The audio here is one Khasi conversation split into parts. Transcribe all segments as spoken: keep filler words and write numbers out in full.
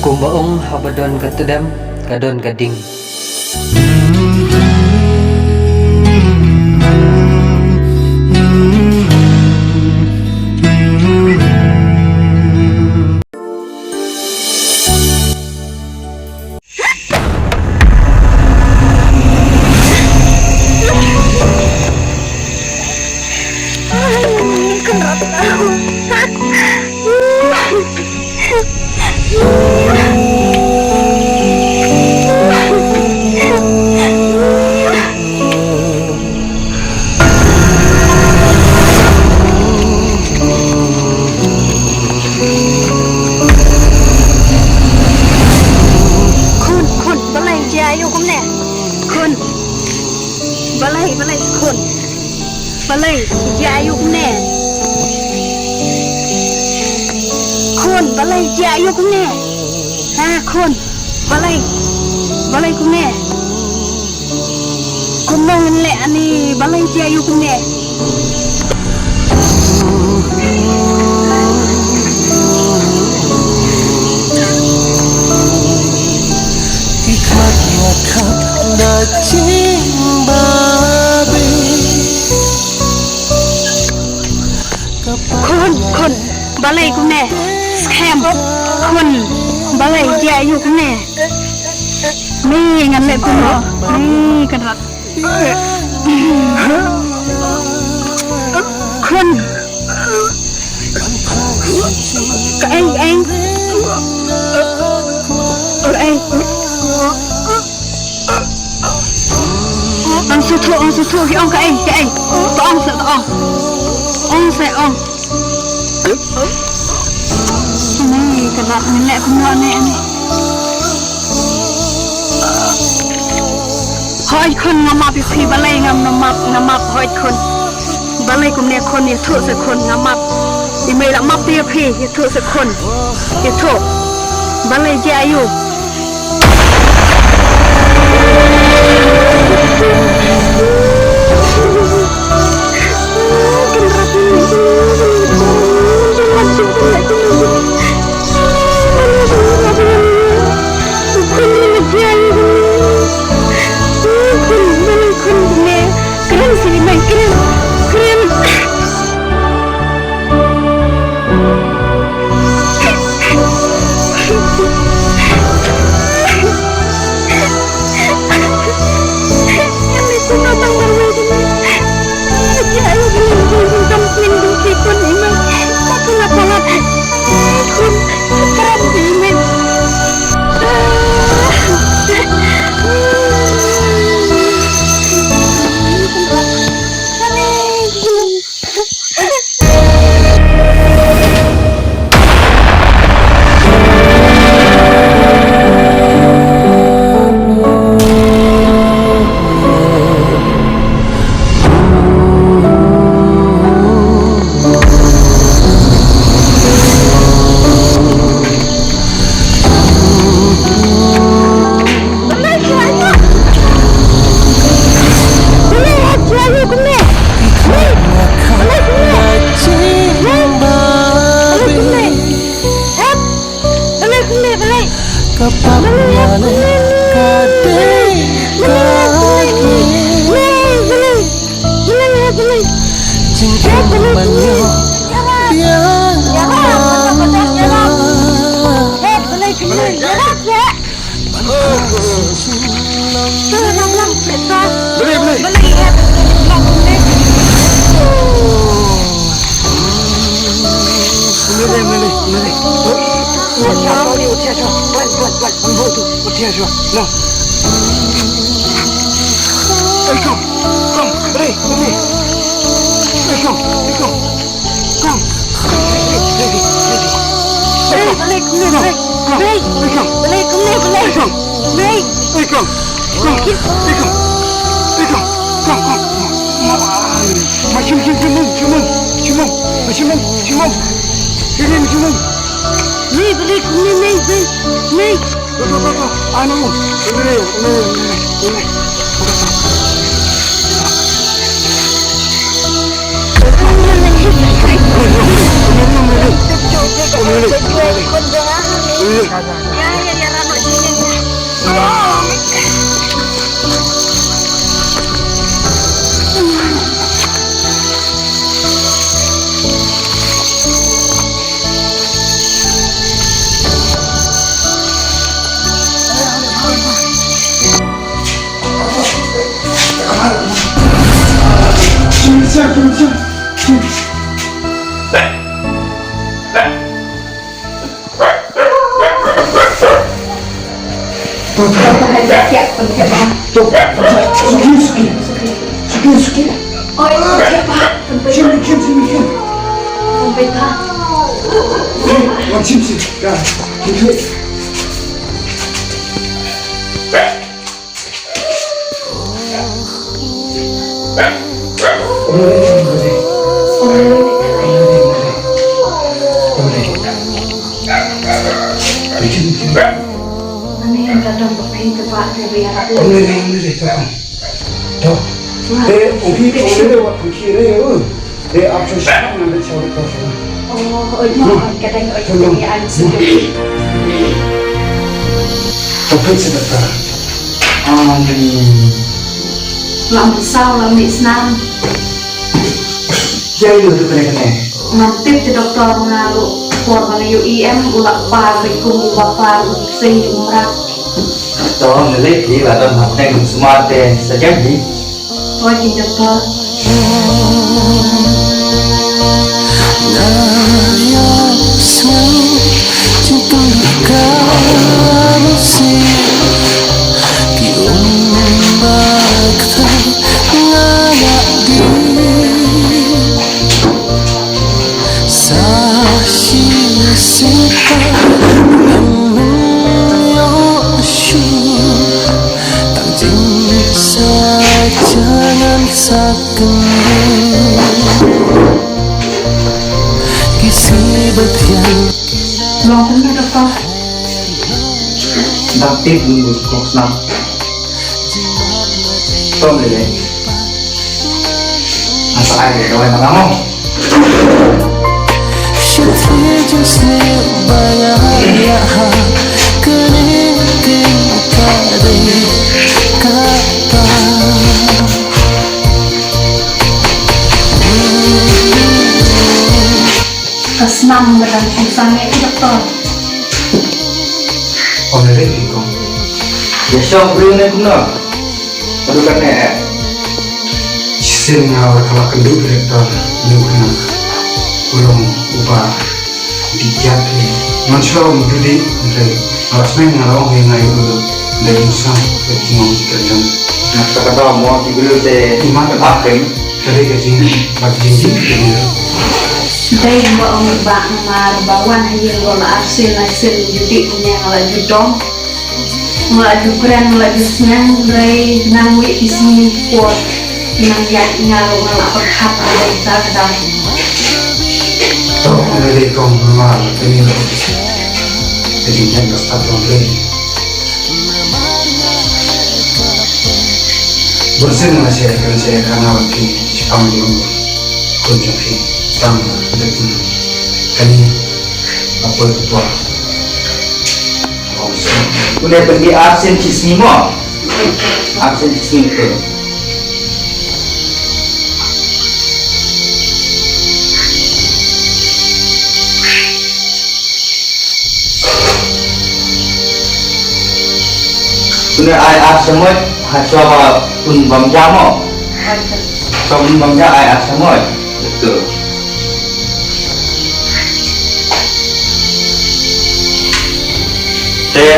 Kumba ong, haba don ka tdem, ka don ka ding. Khun, khun, balei jia aïu kumne? Khun, balei, balei, khun, balei jia aïu kumne? Khun, balei jia aïu kumne? Ha, khun, balei, balei kumne? Kumno ngin leh ani, balei jia aïu kumne? Khun, khun, balei kumne? Skhem, khun, balei jia aïu kumne? Ni ngan leh kumno? Ni kan rat. Khun. Kaei, kaei. Kaei. Ong sngewthuh, ong sngewthuh, ki ong kaei, kaei. To ong sa, to ong. Ong sa, ong. Ni ka rat, ngin leh kumno ne ani. Hooid khun, nga map ïa phi, balei ngam map, nga map, hooid khun. Balei kumne khun, ïathuh sa khun, nga map. I mei la map te ïa phi, ïathuh sa khun. Ïathuh. Balei jia aïu? Come. Come. Come. Come. Come. Ready, ready, ready. Hey, balei kumne, balei? Come. Balei? Hey, come. Balei kumne, balei? Hey, come. Balei? Hey, come. Come. Hey, come. Hey, come. Come, come, come. Ma, shim, shim, shim, shim, shim. Ma, shim, shim, shim. Shim, shim, shim. Balei kumne, balei, balei, balei? To, to, to, to. Ano. Balei, balei, balei, balei? Suki, suki. Suki, suki. Oi, siapa? Sini, sini, sini, sini. Sampai tak. Wan, sini, sini. Ya, sini. Nga mynsaw la mih snam. Ïa ïa tu kane kane. Ngam tip te doktor, nga ruh por ba nga ïohi em u la par beit kum uba par u seng u mrad. To ngi leit phi la don hapdeng u sumar te sa jem phi. Oi ki doktor. Long kumne doktor. Dang tip dun dun kong snam. Tom lele. Asa ai dawai mana mo. Ka snam ba dang shu sangeh ki doktor. Ong lele ki kong. Ïa shong briew ne kumno? Haduh katne eh. Shisien nga la kynduh ïa doktor, ïa u khynnah. U long uba dih kiad hi. Ngan shu ong dudi, hynrei nga la sneng nga la ong ïa nga ïa u dei u sam ïa ki mong ki kyrdan. Nga kata ka daw mo ki briew te imat ka kyrdan. Ka dei ka jing, bad jing jing ka dei. Dei ba ong ba namar ba wan ha ïing ruh la arsien laisien, ju dih kumne nga la ju dom. Nga la ju kren, nga la ju sneng, hynrei nang wei ki sngi por ki nang ïaid, nga ruh nga la pyrkhat ïa ka dei ta ka daw. To, nga dei kong namar kane ruh ka jingkren ka stad jong U Blei. Bunsien nga la share, nga la share ka nga wan ki shipang jong u khun jong phi. Tang dei kane ka poi ka poi. Une pynmih ar sien shi sngi mo. Ar sien shi sngi to. Une ai ar sien mo ha shuwa ba pun bam ja mo. Shuwa pun bam ja ai ar sien mo. Betul. Te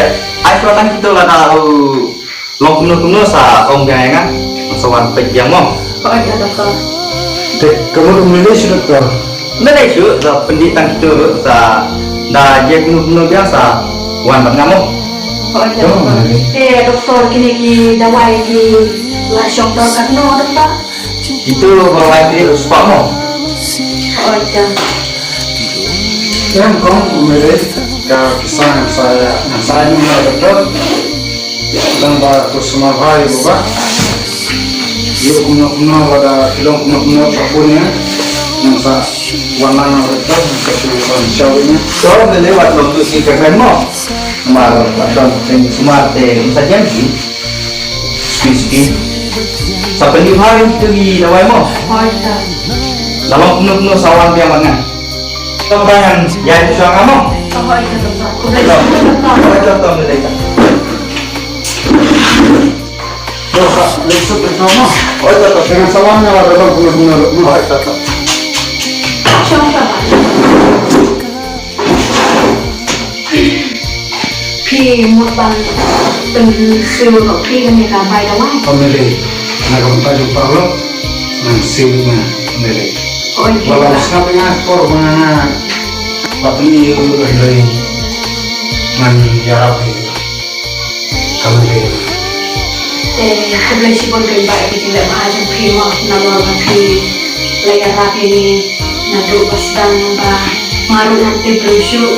ai shuwa tang kito lada u long kumno kumno sa ong biang ïa nga. Sa wan peit biang mo. Hooid ïa doktor. Te ka mut um lei shuh doktor. Ym lei shuh, sa pyndih tang kito ruh sa da ïa kumno kumno biang sa wan bad nga mo. Hooid ïa doktor. Te doktor kine ki dawai ki la shong dor katno doktor? Itu baru lagi dia harus paham. Oh, iya. Yang kong kumere ka kisah yang saya yang saya dengar betul. Dan ba ku semar hai ba. Yo kumno kumno pada kidong kumno kumno apun ya. Sa wan lang na ka tu wan shaw ni. So ne le wat long tu si ka kan mo. Mar wat don teng sumar te sa jem si. Spi spi. Sa pynlip ha ri tu gi dawai mo. Hoi ta. Dalam penuh-penuh sawan biang bangan. Tong bayan ya itu suang mo. Hoi ta ta. Hoi ta ta. Hoi ta ta. Oi, tata, dengan salamnya lah datang benar-benar. Oi, tata. Phi mut ban pynsiew noh phi kane ka bai dawai. Pamili, na ka bynta jong paralok, ngan siew noh pamili. Oi, wala tata. Sngap nga por nga ba pynïoh ïa u hynrei ngan ïarap ïa u. Te khublei shibun kynmaw ïa ka jingleh bha jong phi mo, namar ba phi la ïarap ïa ngi naduh ba sdang ba nga ruh ngam tip briew shuh.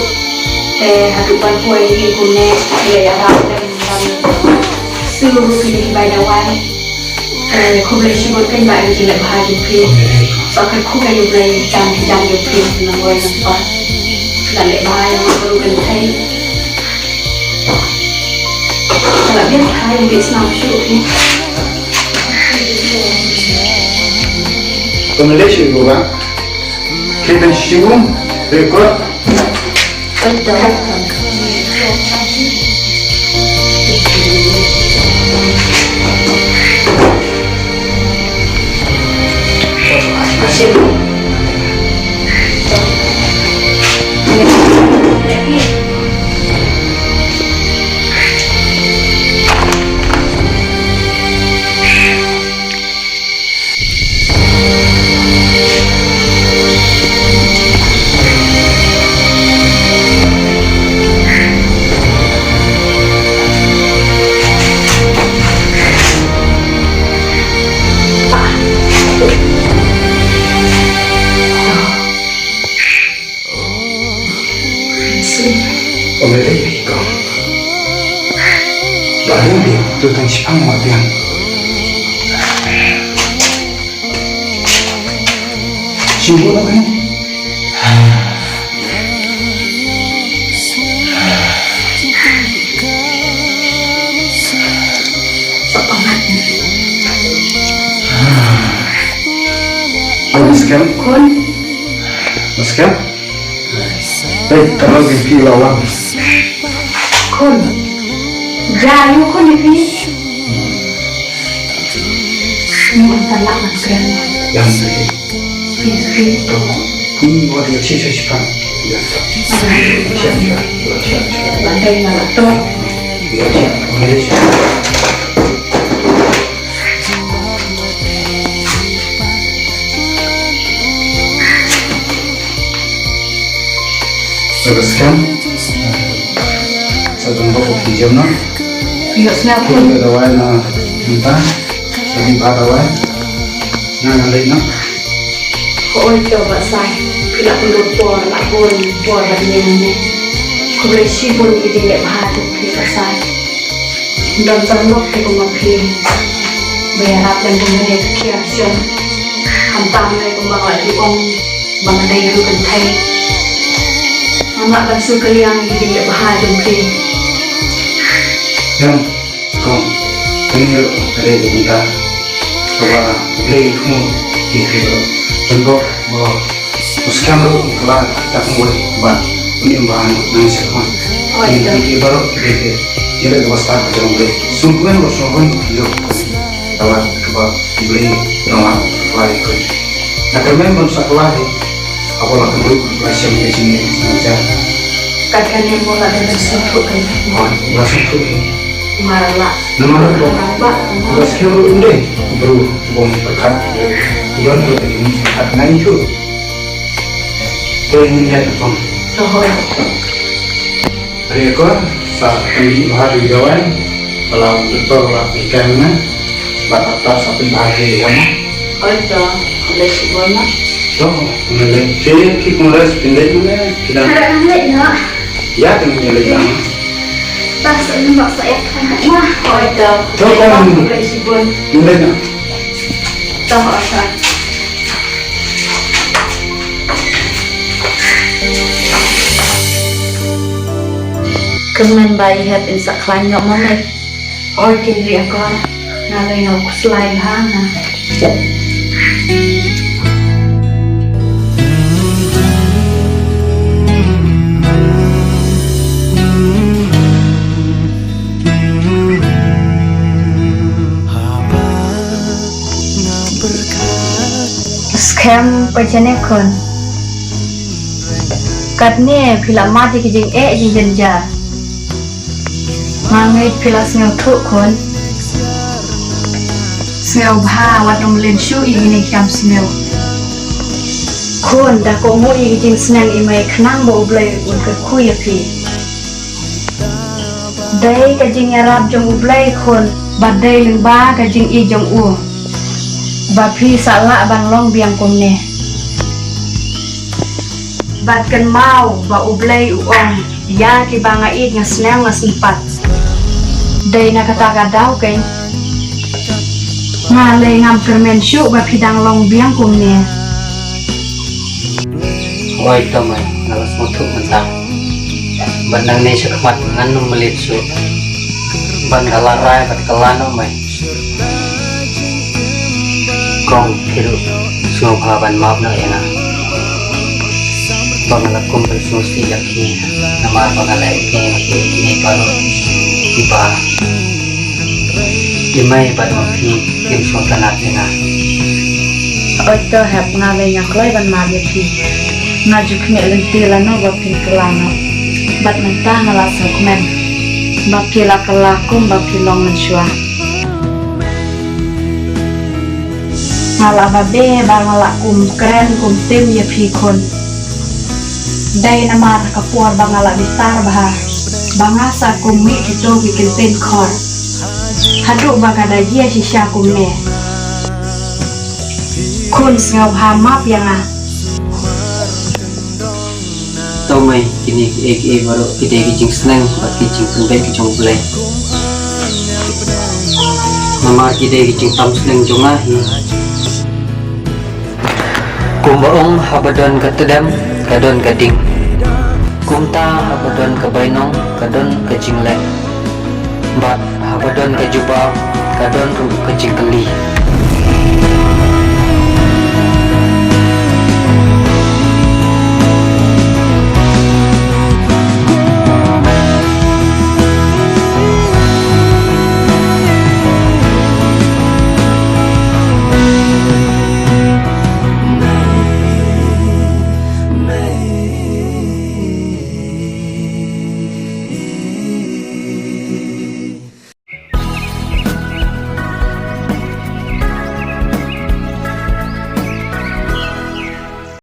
Te haduh ban poi ïa ngi kumne phi la ïarap lem ban siew ruh ïa ki bai dawai. Te khublei shibun kynmaw ïa ka jingleh bha jong phi. Sa kyrkhu ïa U Blei ïa ka jam jong phi na wei na pa. La leh bha ïa nga ruh kynthei. Ka la biang thai ïa ka snam shuh hi. Pynleit shuh ïa u ba. Ki dang shu record. Ong ïa phi kong. Ba ring bit tu tang shipang ma biang. Shu na kan. Ong skhem. Khun. Skhem. Peit, ka roi ka phi la wan. Khun. Ja ïa u khun ïa phi. Ni un ta lak na kren. Yang ni. Phi, phi. Ni wa dia chi chi chi pan. Ya. Ba dei na la to. Ya, ya. Sa ka skhem. Sa don bok ki jem na. Ïa, sngap. Ki dawai na mynta. Sa ki ba dawai. Nga nga leit na. Hooid to Bah Sai. Phi la pynlut por, la bun por bad ngi ne. Khublei shibun ïa ki jingleh bha jong phi Bah Sai. Don tang lok te kum ma phi. Ba ïarap lem kum ma ne ka khiah shon. Khamtam ne kum ba nga la ju ong ba nga dei ruh kynthei. Nga lah ban shu kylliang ïa ki jingleh bha jong phi. Em, kong, kane ruh ka dei ka bynta kaba U Blei u thmu ïa phi baroh. Pynbok ba u skhem ruh u kylla kita kumwei bad un im bha nang sha khmat. Hooid. Ïa phi baroh ki dei ki jingleh kaba stad ka jong U Blei. Sngewkmen ba sngewkmen ba phi ïoh ka lad kaba U Blei u nang kylla ïa phi. Nga kyrmen ban sa kylla hi. Haba la kynduh la shem ka jingïaseng jingïajar. Kat kane mo la dei ban sngewthuh kan. Hooid, la sngewthuh hi. Namar la. Namar la. Namar la. La skhem ruh ym dei. Bru bong pyrkhat. Don ruh ka jingpyrkhat ngan ïathuh. Te ngin ïa tong. Hooid. Re ko sa kami bha ri jawai. Bala doktor la ikai na. Bad doktor sa pynbha ri jawai. Oi to, khublei shibun ma. To, ngin leit. Phi, phi kongres pynleit ma ne? Phi dang. Ka dang leit noh. Ïa, tang ngin leit dang. Tang sa ngin bak sa ïa. Ma, oi to. To, kong. Khublei shibun. Ngin leit noh. To, oi to. Kyrmen ba i hep in sa khlaiñ noh ma mei. Oi, kin ri akor. Nga lei nga khuslai bha nga. Skhem pa jane khun. Katne phi la mad ïa ki jingeh jingdien jar. Nga ngeit phi la sngewthuh khun. Sngewbha wat nym lynti shuh ïa kine ki kam sniew. Khun, da kohnguh ïa ki jingsneng i mei khnang ba U Blei un kyrkhu ïa phi. Dei ka jingïarap jong U Blei khun, bad dei lyngba ka jingïeit jong u ba phi sa lah ban long biang kumne. Bad kynmaw ba U Blei u ong, ïa kiba nga ïeit nga sneng nga sympat. Dei na kata ka daw keiñ nga lei ngam kyrmen shuh ba phi dang long biang kumne. Oi to mei, nga la sngewthuh mynta. Bad nangne shakhmat ngan nym mlien shuh. Bad nga la rai bad kylla noh mei. Kong, phi ruh sngewbha ban map noh ïa nga. Ba nga la kum ban sngewsih ïa phi namar ba nga la ïeit ïa phi baroh kiba i mei bad ma phi kim sngewtynnat ïa nga. Oi to hep, nga lei nga kloi ban map ïa phi. Nga ju khmih lynti lano ba phin kylla noh. Bad mynta nga la sngewkmen ba phi la kylla kumba phi long mynshuwa. Nga la babe ba nga la kum kren kum tim ïa phi khun. Dei namar ka por ba nga la bitar bha ba nga sa kum mih kito ki kyntien khor. Haduh ba ka da jia shisha kumne. Khun, sngewbha map ïa nga. To mei, kine kiei kiei baroh ki dei ki jingsneng bad ki jingpynbeit ki jong U Blei. Namar ki dei ki jingtam sneng jong nga hi. Kumba ong, haba don ka tdem ka don ka ding. Kumta haba don ka bainong ka don ka jingleh. Bad haba don ka jubab ka don ruh ka jingkylli.